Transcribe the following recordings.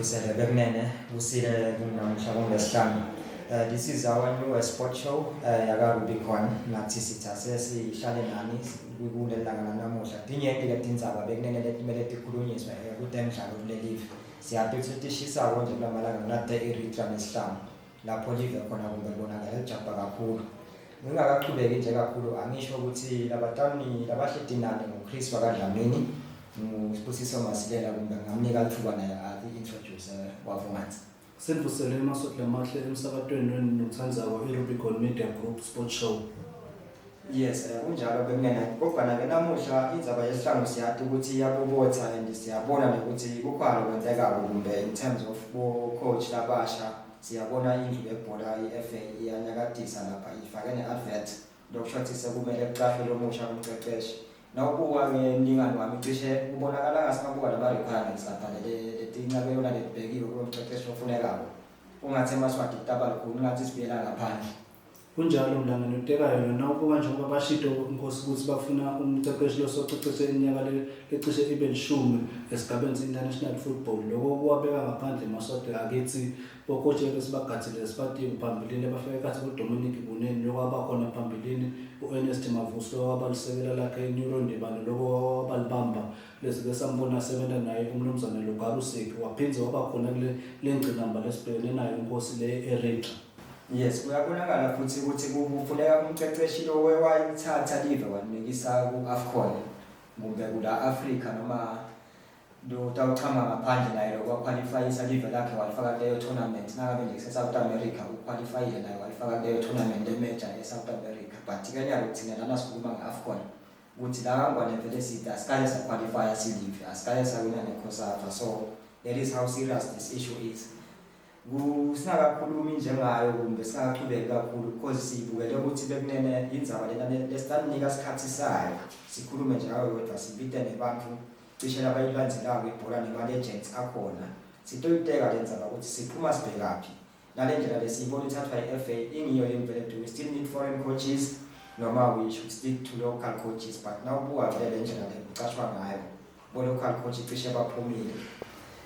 Sinivusele bekunene kusile kunamhla kungesihlanu. This is our newest sport show yaka Rubicon nathi sithathe sihlale nani kuleli langa lanamuhla. Tinyenti ke tindzaba bekunene letimele tikhulunyiswe kutemidlalo kulelive. Siyati ukuthi tishisako nje kulamalanga kunate i-Ritra nesihlanu lapho live khona kumbe kubonakala lijabha kakhulu. Ngingakachubeki nje kakhulu angisho ukuthi labatani labahleti nani nguChris wakaDlamini nguSibusiso Masilela kumbe ngamnika litfuba naye ati-introduce wavunganzi. Sivusele emaswati lamahle emsakatweni wenu notsandzako i-Rubicon Media Group Sport Show. Yes, kunjalo bekunene. Kodwa-ke namuhla indzaba yesihlangu siyati ukuthi iyabobotha and siyabona nokuthi kukhona lokwentekako kumbe in terms of bo-coach labasha siyabona indlu yebhola i-FA iyanyakatisa lapha ifake ne-advert lokusho ukuthi sekumele kucashwe lomusha umceceshi. Nawubuka-ke mlingani wami cishe kubonakala ngasingabuka lama-requirements lapha letincabe yona letibhekiwe kulo mceceshi ofunekako. Ungathi emaswati kutaba lukhuni ungathi sibuyela ngaphandle. Kunjalo mlangeni utekayo yona ubuka njengoba bashito inkosi ukuthi bafuna umceceshi losoceceshe iminyaka lecishe ibe lishumi esigabeni se-international football. Lokho kuwabeka ngaphandle emaswati akithi bocoach ebesibagadzile sibatiwe phambilini abafika ekhathi kuDominic Kunene lokho abakhona phambilini u-Ernest Mavuso lokho abalisekela lakhe iNeuro Ndibane lokho wabalibamba lesike sambona asebenza naye umnumzane Logarusic waphindze waba khona kule lengcinamba lesibhekene nayo inkosi le eRitra. Yes, kuyabonakala futhi ukuthi kufuneka umceceshi lo wewayithatha live walimikisa ku-AFCON kumbe kula Africa noma lo utawuchama ngaphandle naye lo waqualifyisa live lakhe walifaka kuleyo tournament nangabe nje kuse-South America uqualifyile naye walifaka kuleyo tournament e-major e-South America but ke nyalo thina lana sikhuluma nge-AFCON ukuthi la kangwane vele sithi asikaye saqualifya silive asikaye sawina ne-COSAFA, so that is how serious this issue is. Singakakhulumi njengayo kumbe singakachubeki kakhulu because siyibukele ukuthi bekunene indzaba lena lesitanika sikhathi sayo sikhulume nje ngayo kodwa sibite nebantu cishe labayilandzelako ibhola nema-legends akhona sitoyiteka le ndzaba ukuthi siphuma sibhekaphi nale ndlela lesiyibona ithathwa i-FA ingiyo yini vele. Do we still need foreign coaches noma we should stick to local coaches? But nawubuka vele le ndlela le kucashwa ngayo bo-local coach cishe baphumile.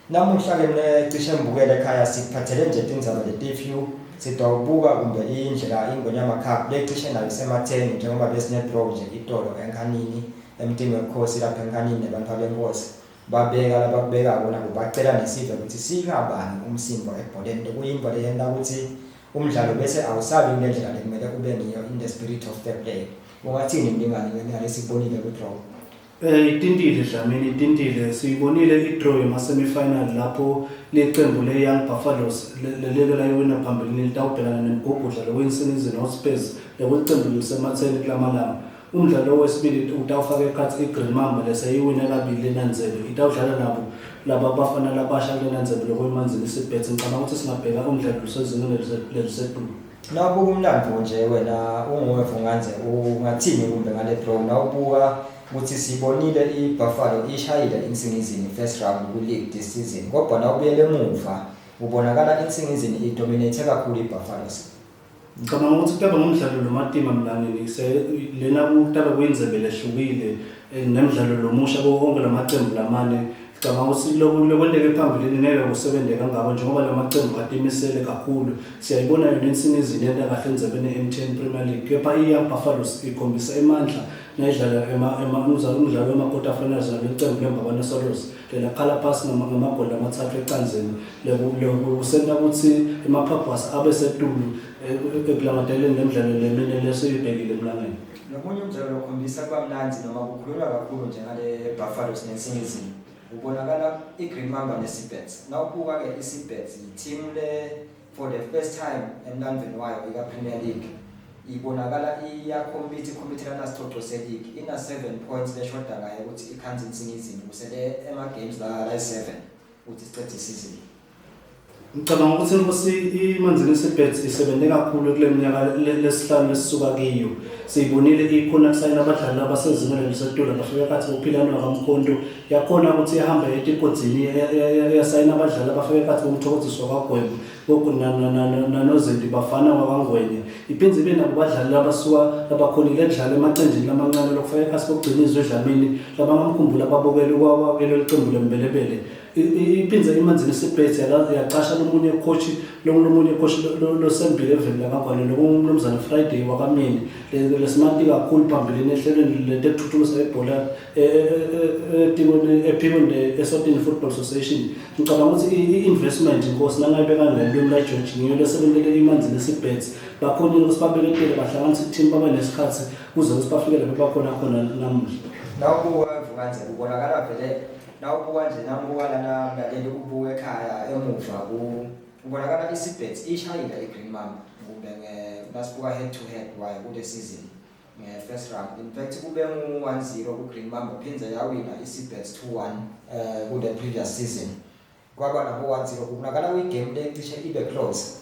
Namuhla-ke mne cishe ngibukele ekhaya sikuphathele nje tindzaba leti-few sitawubuka kumbe indlela iNgonyama Cup lecishe nayo isematheni njengoba besine-draw nje itolo eNkhanini emtini wekhosi lapha eNkhanini nebantfu benkosi babeka labakubekako nabo bacela nesive ukuthi singabangi umsindo ebholeni lokuyinto leyenta ukuthi umdlalo bese awusabi kule ndlela lekumele ube ngiyo in the spirit of fair play. Ungathini mlingani ngalesikubonile ku-draw? Itintile Dlamini, itintile. Siyibonile i-draw yema-semi-final lapho lecembu le-Young Buffaloes lelike layiwina phambilini litawubhekana nemgugudla lokuyiNsingizini Hotspurs lekulicembu lelisematheni kulamalanga. Umdlalo wesibili utawufaka ekhatsi i-Green Mamba leseyiwine kabili lenandzebe itawudlala nabo laba bafana labasha kulenandzebe lokuyiManzini Sea Birds. Ngicabanga ukuthi singabheka umdlalo losezingeni lelisetulu. Nawubuka umlando nje wena unguwevunganze ungathini kumbe ngale draw nawubuka ukuthi sibonile iBuffalo ishayile iNsingizini first round ku-league this season kodwa nawubuyele emuva kubonakala iNsingizini idominate kakhulu iBuffaloes? Ngicabanga ukuthi kutaba ngumdlalo lomatima mlangeni lena kutaba kuyindzebe lehlukile nemdlalo lomusha kuwo onke lamacembu lamane. Ngicabanga ukuthi lokwenteke phambilini ngeke kusebente kangako njengoba lamacembu atimisele kakhulu. Siyayibona yona iNsingizini yenta kahle endzebeni ye-MTN Premier League kepha i-Young Buffaloes ikhombisa emandla nayidlala umdlalo wema-quarter finals nalelicembu leMbabane Swallows lelakhala phasi ngamagoli lamathathu ecanzeni kusenta ukuthi emaphagwasa abe setulu ekulangadeleni lemidlalo lemine lesiyibhekile emlangeni. Nomunye umdlalo lokhombisa kuba mnandzi noma kukhulunywa kakhulu njengale Buffaloes neNsingizini kubonakala i-Green Mamba ne-Sea Birds. Nawubuka-ke i-Sea Birds yi-team le for the first time emlandweni wayo ika-Premier League ibonakala iyacompete icompethelana sicoco se-league ina-7 points leshoda ngayo ukuthi ikhanze iNsingizini kusele ema-games la layi-7 ukuthi sicede isizini. Ngicabanga ukuthi inkosi iManzini Sea Birds isebenze kakhulu kule minyaka lesihlanu lesisuka kiyo. Siyibonile ikhona kusayina abadlali abasezingeni elisetulu abafika kathi bophilani wakamkhonto yakhona ukuthi ihambe etigodzini yasayina abadlali abafika kathi bomthokoziswa kwagwebo nanozinti bafana wakangwenya iphinde ibe nabo badlali abasuka labakhonile kudlala emacenjini lamancane lokufaka ekhasi bokugcina izwe edlamini labangamkhumbula ababukeli kwakelo licembu lembelebele. Iphindze iManzini Sea Birds yacasha lomunye coach, lomunye coach losembili eveni lakaGwane, lokungumnumzane Friday wakamini lesimati kakhulu phambilini ehlelweni letekuthuthukisa ibhola etikweni ephikweni le-Eswatini Football Association. Ngicabanga ukuthi i-investment inkosi nangayibeka ngelwimi la-George ngiyo lesebentele iManzini Sea Birds. Bakhonile ukuthi babeketele, bahlanganise i-team, babe nesikhathi kuze ukuthi bafike lapho bakhona khona namuhla. Nawubuka Vukanze kubonakala vele, nawubuka nje, nawubuka lana mlaleli, ubuka ekhaya emuva kubonakala iSea Birds ishayile i-Green Mamba kumbe nasibuka head to head wayo kule season nge-first round. In fact kube ngu-1-0 ku-Green Mamba, phindze yawina iSea Birds 2-1 kule previous season, kwaba nabo 1-0. Kubonakala kwi-game lecishe ibe close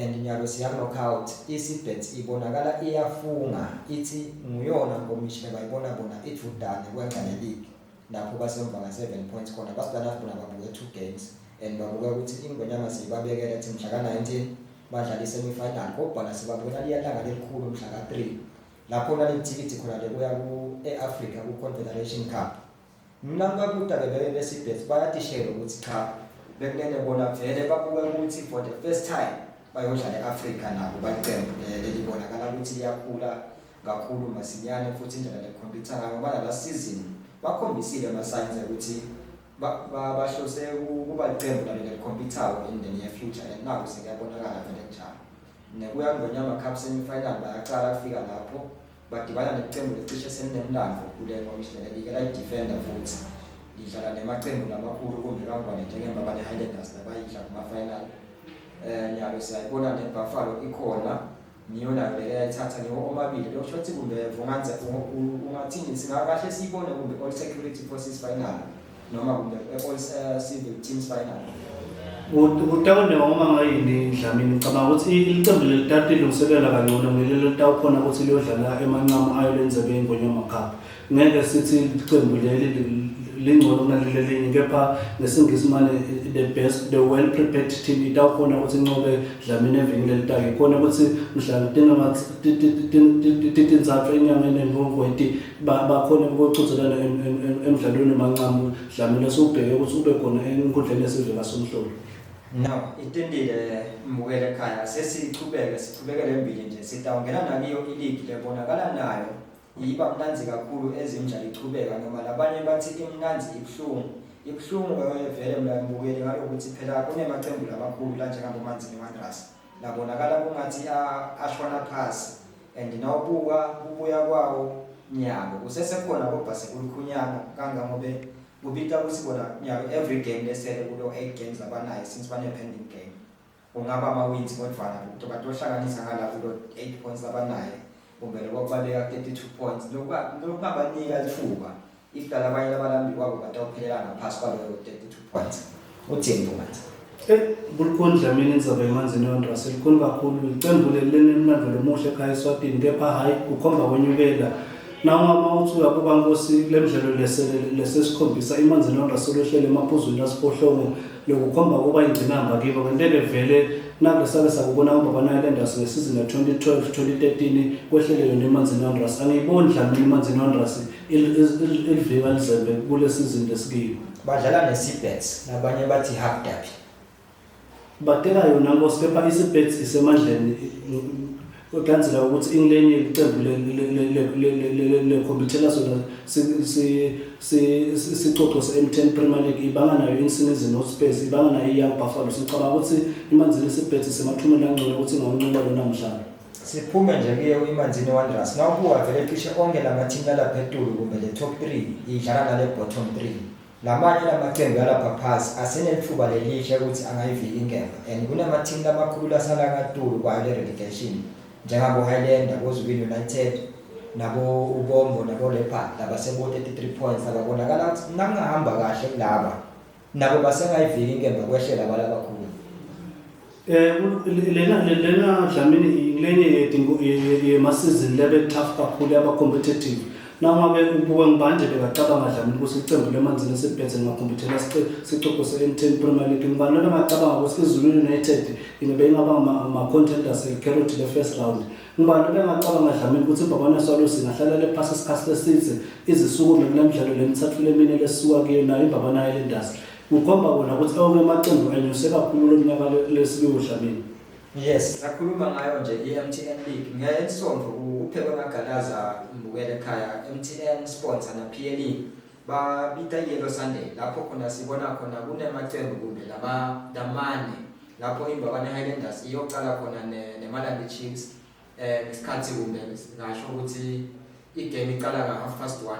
and nyalo siya knockout. iSea Birds ibonakala iyafunga ithi nguyona nkomishi lebayibona bona ithudane kwenca le league lapho basemva nga-7 points khona basidana bona babuke 2 games and babuke ukuthi iNgwenyama siyibabekele ethi mhla ka-19 badlala i-semi-final, kodwa sebabona liyalanga lelikhulu mhla ka-3 lapho nalelithikithi khona lekuya e-Africa ku-Confederation Cup. Mina ngibabuta-ke beke beSea Birds bayatishela ukuthi cha, bekunene bona vele babuke ukuthi for the first time bayodlala e-Afrika nabo bacembu lelibonakala ukuthi liyakhula kakhulu masinyane futhi indlela lekhompyutha ngayo, ngoba nala season bakhombisile ama-signs ukuthi bahlose kuba licembu nalo lelikhompyuthayo in the near future, and naku sekuyabonakala vele kunjalo. Nekuya kuNgonyama Cup semi-final bayacala kufika lapho badibana necembu lecishe selinemlando kule nkomishi lelike layidefenda futhi lidlala nemacembu lamakhulu kumbe kangwane njengeMbabane Highlanders labayidla kuma-final. Nyalo siyayibona neBuffalo ikhona, ngiyo nayo leke yayithatha, ngiwo omabili. Lokusho ukuthi kumbe Vunganze ungathini, singakahle siyibone kumbe All Security Forces final noma kumbe All Civil Teams final? Kutawenteka noma ngayini, Dlamini. Ngicabanga ukuthi licembu lelitalilungiselela kangcono ngilelo litawukhona ukuthi liyodlala emancamu ayo lendzebe yeNgonyama Cup. Ngeke sithi licembu leli lingcono kunaleli lelinye, kepha ngesingisi mane the best, the well prepared team itawukhona ukuthi incobe, Dlamini, evini lelitako. Ikhona ukuthi mhla titintsatfu enyangeni eNgongweti bakhona ukuchudzelana emdlalweni wemancamu, Dlamini, esiwubheke ukuthi ube khona enkundleni yesive kaSomhlolo. No, itentile mbukele ekhaya, sesichubeke sichubekele embili nje, sitawungena nakiyo iligi lebonakala nayo iba mnandzi kakhulu ezimdlalo ichubeka, noma labanye bathi imnandzi ibuhlungu. Ibuhlungu vele mlambukeli ngalokuthi phela kunemacembu lamakhulu la njengaboManzini Wanderers labonakala kungathi ashona phasi, and nawubuka kubuya kwawo nyalo kusesekhona kodwa sekulikhunyana kangangobe kubita ukuthi bona nyalo every game lesele kulo 8 games abanayo, since bane-pending game, kungaba ama-wins kodvwana batohlanganisa ngala kulo 8 points abanayo kumbe lokho kubaleka 32 points lokungabanika lithuba if laba abanye labalambi kwabo batawuphelela ngaphasi kwaloyo 32 points. Uthini, Mpumanzi? Bulukhuni, Dlamini, indzaba yeManzini Wanderers likhuni kakhulu. Licembu leli linemlando lomuhle ekhaya eSwatini, kepha hhayi kukhomba kwenyukela. Nawungama uthi uyabuka nkosi kule mdlalo lesesikhombisa iManzini Wanderers solohlele emaphuzwini lasiphohlongo, lokukhomba kuba ingcinamba kibo. Ngenteke vele nakule sake sakubona uMbabane Highlanders ngesizini ya-2012 2013 kwehlele yona iManzini Wanderers. Angiyiboni, Dlamini, iManzini Wanderers ilivika lizembe kule sizini lesikiyo. Badlala neSea Birds, nabanye bathi half derby. Bateka yona nkosi, kepha iSea Birds isemandleni kulandzela ukuthi ingilenye licembu lekhompyuthela sona sicoco se-MTN Premier League, ibanga nayo iNsingizini Hotspurs, ibanga nayo i-Young Buffalo. Sicabanga ukuthi iManzini Sea Birds isemathumeni angcono ukuthi ingawunqoba lona mdlalo. Siphume nje kuye iManzini Wanderers. Nawubuka vele cishe onke lamathimi lalapha etulu kumbe le top 3 idlala nale bottom 3, lamanye lamacembu yalapha phasi asenelithuba lelihle ukuthi angayivika inkemba, and kunamathimi lamakhulu lasala ngatulu kwayo le relegation njengabo Highlander, boZulwini United, nabo Ubombo, nabo Leopard labasebo 33 points, lababonakala ukuthi nakungahamba kahle kulaba nabo basengayivika inkemba kwehlela abalabakhulu. Lena, Dlamini, lenye yemasizini lebe tough kakhulu, yaba competitive. Nangabe ubuke ngibanje bekacabanga, Dlamini, ukuthi icembu leManzini Sea Birds lingakhompyuthela sicoco se-MTN Premier League? Ngibani lona ngacabanga ukuthi iZulwini United ingabe ingaba ma-contenders ecarrot le-first round? Ngibani bengacabanga, Dlamini, ukuthi iMbabane Swallows ingahlala lephasi isikhathi lesidze izisukume kule mdlalo lemithathu lemine lesuka kuyo nayo iMbabane Highlanders? Kukhomba kona ukuthi onke amaqembu enyuse kakhulu lo mnyaka lesikiwo Dlamini. Yes, sakhuluma ngayo nje i-MTN League. Ngesonto uphekwe ngagalaza mbukele ekhaya MTN sponsor na PLE babita Yellow Sunday lapho khona sibona khona kunemacembu kumbe lama lamane lapho iMbabane Highlanders iyocala khona neMalanti Chiefs ngesikhathi kumbe ngasho ukuthi igame iqala nga 1:30.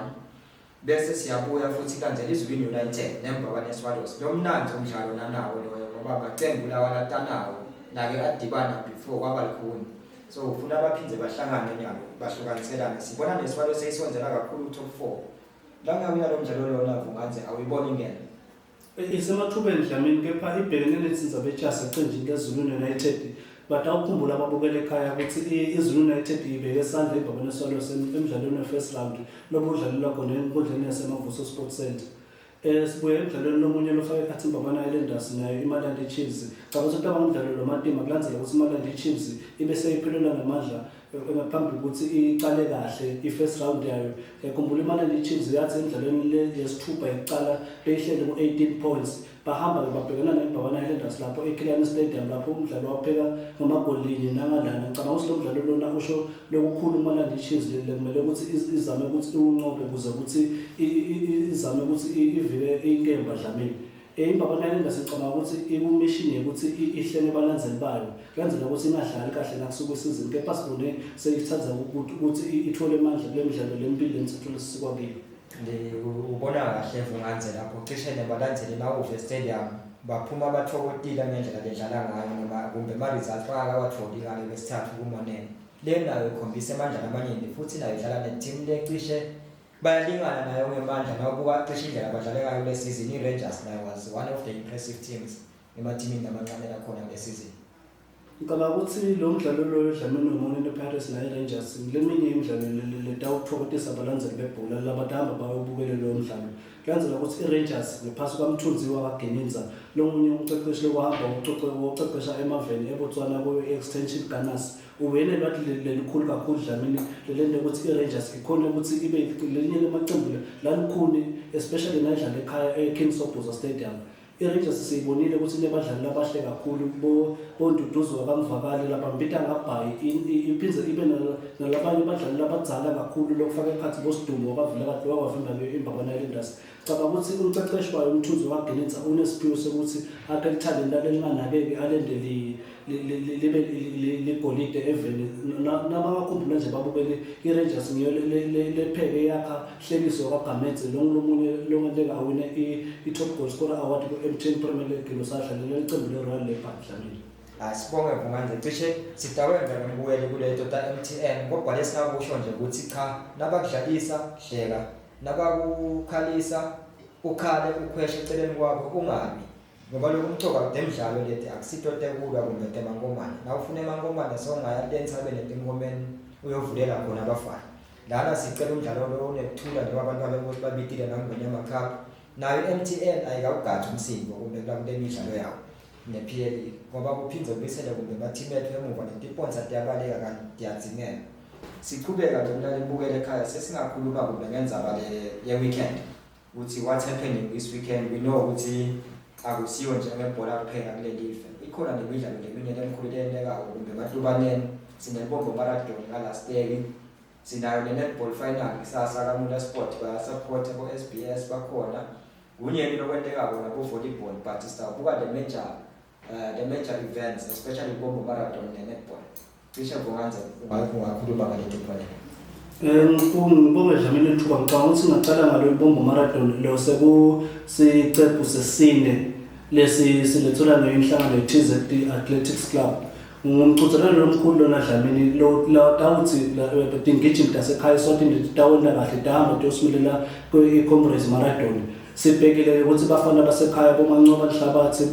Bese siyabuya futhi ilandela iZulwini United neMbabane Swallows. Lo mnandi umdlalo nanawo loyo ngoba amaqembu lawa latanawo nake adibana before kwaba lukhuni. So ufuna baphinde bahlangane nyalo bahlukaniselane. Sibona neSwallows seyisondzela kakhulu top 4. La ngawina lo mdlalo lona Vunganze awuyiboni ingena. Isemathubeni Dlamini kepha ibhekene nezinza betshasi eqenjini leZulu United. Batawukhumbula ababukela ekhaya ukuthi iZulu United ibeke isandla iMbabane Swallows emdlalweni we-first round lobudlalelwa khona enkundleni yaseMavuso Sports Centre. Sibuye emdlalweni lomunye lofake ekhathi iMbabane Highlanders nayo iMalanti Chiefs. Cabanga ukuthi kutaba ngumdlalo lomatima kulandzela ukuthi iMalanti Chiefs ibe seyiphelelwa ngamandla ngaphambi kokuthi iqale kahle i-first round yayo. Ngiyakhumbula iMalanti Chiefs yathi emdlalweni le yesithupha yokuqala beyihleli ku-18 points. Bahamba-ke babhekana neMbabane Highlanders lapho eKillarney Stadium lapho umdlalo wapheka ngamagoli linye nangalana. Ngicabanga ukuthi lo mdlalo lona usho lokukhulu kuMalanti Chiefs lekumele ukuthi izame ukuthi iwunqobe ukuze ukuthi izame ukuthi ivike inkemba Dlamini. IMbabane Highlanders ngicabanga ukuthi ikumishini yokuthi ihlenge abalandzeli bayo. Kulandzela ukuthi ingadlali kahle nakusuka isizini kepha sibone seyithanda ukuthi ithole amandla kule midlalo lemibili lemithathu lesisikwa kiyo. Ubona kahle Vunganze lapho cishe nebalandzeli mawuve stadium baphuma bathokotile ngendlela bedlala ngayo noma kumbe ama-results bangakawatholi ngale kwesithathu kuMoneni. Le nayo ikhombisa emandla lamaningi futhi nayo idlala ne-team lecishe bayalingana nayo ngemandla. Nawubuka cishe indlela abadlale ngayo kule season, i-Rangers nayo was one of the impressive teams emathimini lamancane lakhona kule season. Ngicabanga ukuthi lo mdlalo loyo Dlamini weMoneni Pirates naye Rangers leminye imidlalo letawuthokozisa abalandzeli bebhola labatahamba bayobukela loyo mdlalo. Kuyanzela ukuthi i-Rangers ngephasi kwaMthunzi wakaGininza lomunye umqeqeshi lokuhamba ucecesha emaveni eBotswana kuyo-Extension Gunners uwene lwathi lelikhulu kakhulu Dlamini lelento ukuthi i-Rangers ikhona ukuthi ibe lelinye lamaqembu lalukhuni especially nayidlala ekhaya e-King Sobhuza Stadium. I-Rangers siyibonile ukuthi inebadlali labahle kakhulu boNduduzo wakamvakali labambita ngabhayi iphindze ibe nalabanye abadlali labadzala kakhulu lokufaka ekhatsi boSidumo wakavula kade wakwavimba iMbabane Highlanders. Cabanga ukuthi umceceshi wayo uMthunzi wakaGinitsa unesiphiwo sokuthi akhe lithalente lelinganakeki alende libe ligolide eveni. Nabangakhumbula nje babukele i-Rangers ngiyo lepheke yakha Hlekiso wakaGamedze lo ngulomunye longenteka awine i-top goal scorer award ku-MTN Premier League losadlalela licembu le-Royal Leopard Dlamini. Asibonge Vunganje cishe sidawenza ngembukeli kuleto ta MTN kodwa lesingakusho nje ukuthi cha nabakudlalisa hleka nabakukhalisa ukhale ukhweshe eceleni kwabo ungabi ngoba lokhu umcoka demidlalo leti akusito tekulwa kumbe temankomane. Nawufuna emankomane sewungaya le entsabeni etinkomeni uyovulela khona abafana. Lana sicela umdlalo lo unekuthula njengoba abantu babe babitile naNgwenyama Cup. Nayo i-MTN ayikawugaji umsindo kumbe kule midlalo yawo ne-PLE ngoba kuphindze kubuyisele kumbe ema-team ethu emuva netiponsa tiyabaleka kanti tiyadzingeka. Sichubeka ke mina libukele ekhaya sesingakhuluma kumbe ngendzaba le ye-weekend ukuthi what's happening this weekend. We know ukuthi akusiyo nje ngebhola kuphela kuleli live, ikhona nemidlalo leminye lemkhulu leyentekayo kumbe emahlubaneni. Sinelibombo Marathon ngalasiteki, sinayo ne-netball final kusasa kaMula Sport bayasupporta bo-SBS bakhona kunyeni lokwentekako nabo-volleyball, but sitawubuka the major events especially Libombo Marathon ne-netball. Cishe Vunganze ungakhuluma ngale tupane. Ngibonge Dlamini ithuba. Ngicabanga ukuthi ngingacala ngalo Libombo Marathon lo sekusicephu sesine lesi silethelwa ngenhlangano ye-TZD Athletics Club. Ngumqhudelwano lomkhulu lona Dlamini lo tawuthi tingijimi tasekhaya eSwatini tawenta kahle tahamba tiyosimelela kwi-Comrades Marathon. Sibhekile ukuthi bafana basekhaya boMancoba Nhlabathi,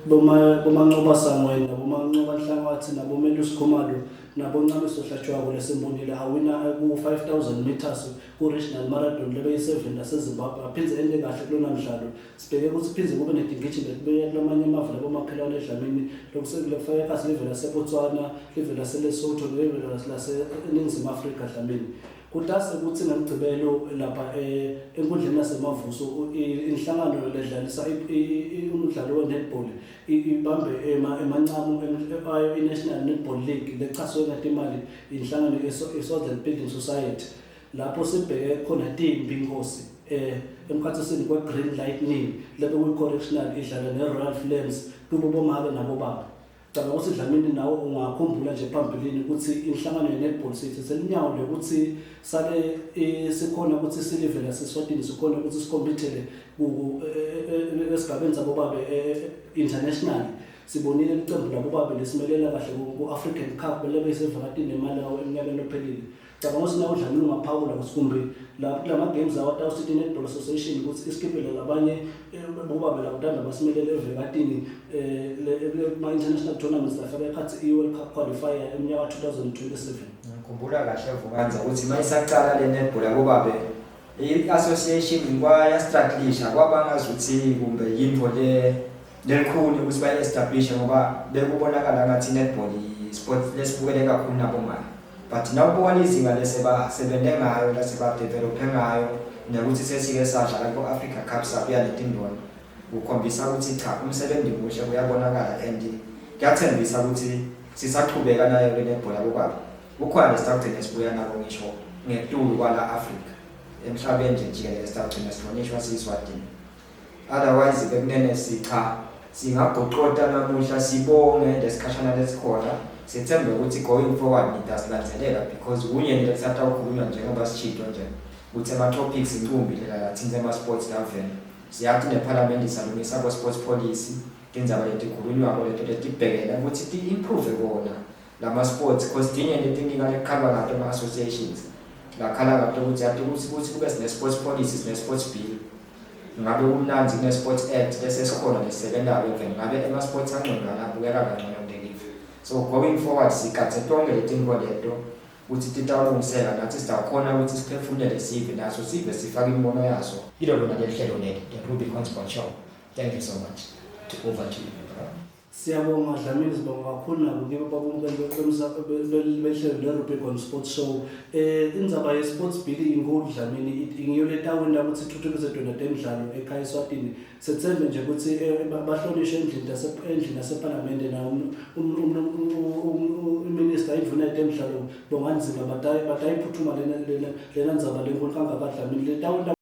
boMancoba Sangweni naboMancoba Nhlangwane. ekhatsi naboMelusi Khumalo naboNcamiso Hlatshwako lesimbonile awina ku-5000 meters ku-regional marathon lebeyi-7 laseZimbabwe aphindze ente kahle kulona mdlalo. Sibheke ukuthi phindze kube netingijimi letibuya kulamanye amave labomakhelwane eDlamini lokufaka ekhatsi live laseBotswana, live laseLesotho nelive laseNingizimu Afrika Dlamini. Kutase kutsi ngeMgcibelo lapha enkundleni yaseMavuso inhlangano ledlalisa umdlalo we-netball ibambe emancamu ayo i-National Netball League lechaswe ngetimali inhlangano i-Southern Building Society lapho sibheke khona timbi inkosi emkhathini kwe-Green Lightning lebekuyi-Correctional idlala ne-Royal Flames kubo bomake nabobaba. Cabanga ukuthi Dlamini nawe ungakhumbula nje phambilini ukuthi inhlangano ye-netball siyithethe linyawo lokuthi sale sikhona ukuthi silive laseSwatini sikhona ukuthi sikhompithele esigabeni sabobabe international. Sibonile licembu labobabe lesimelela kahle ku-African Cup lebe isevakatini eMalawi eminyakeni lophelile. Cabanga ukuthi nawe Dlamini ungaphawula ukuthi kumbe la kulama games awa Tau City Netball Association ukuthi isikipele labanye bobabe labantwana basimelele evekatini kuma international tournaments lafaka ekhathi i-World Cup qualifier eminyaka 2027. Ngikhumbula kahle Vukanza ukuthi mayisaqala le netball yabobabe i-association kwayastrugglisha kwaba ngazuthi kumbe yinto le lelikhulu ukuthi bayi-establish ngoba bekubonakala ngathi i-netball i-sport lesibukele kakhulu nabomama, but nawubuka lizinga lesebasebenze ngayo lasebadevelophe ngayo nekuthi sesike sadlala ku-Africa Cup sabuya netindona, kukhombisa ukuthi cha, umsebenzi muhle, kuyabonakala and kuyathembisa ukuthi sisachubeka nayo le netball yabobaba kukhona lesitawugcina sibuya nako ngisho ngetulu kwala Africa, emhlabeni nje jikelele sitawugcina sihlonishwa siyiSwatini. Otherwise bekunene sicha singagoqota namuhla sibonge lesikhashana lesikhona, sethembe ukuthi going forward nitasilandzelela because kunye lekusatawukhulunywa njengoba sishito nje ukuthi ama-topics incumbi lela lathinta ema-sports lavela. Siyathi nephalamende salungisa ko-sports policy, tindzaba letikhulunywako leto letibhekene ukuthi ti-improve kona lama-sports cause tinye letinkinga lekukhalwa ngato ama-associations lakhala ngato ukuthi yathi ukuthi kube sine-sports policy, sine-sports bill, ngabe kumnandzi kune-sports act bese sikhona lesisebenzayo even ngabe ema-sports angcondwana abukeka kangcono kulelive. So going forward sigadze tonke letinto leto ukuthi titawulungiseka, nathi sitawukhona ukuthi siphefumulele sive naso, sive sifake imibono yaso kilo lona leli hlelo leli, the Rubicon Sports Show. Thank you so much. To over to you, bro. Siyabonga Dlamini, sibonga kakhulu nabo kibo babumukeli behlelo le-Rubicon Sports Show. Indzaba ye-sports bill inkulu Dlamini, ngiyo letawenta ukuthi ithuthukise tona temidlalo ekhaya eSwatini. Sethembe nje ukuthi bahlonishwe endlini yasephalamende nawo iminister indvuna yetemidlalo Bongani Nzima batayiphuthuma lena ndzaba lenkulu kangaka Dlamini letawenta.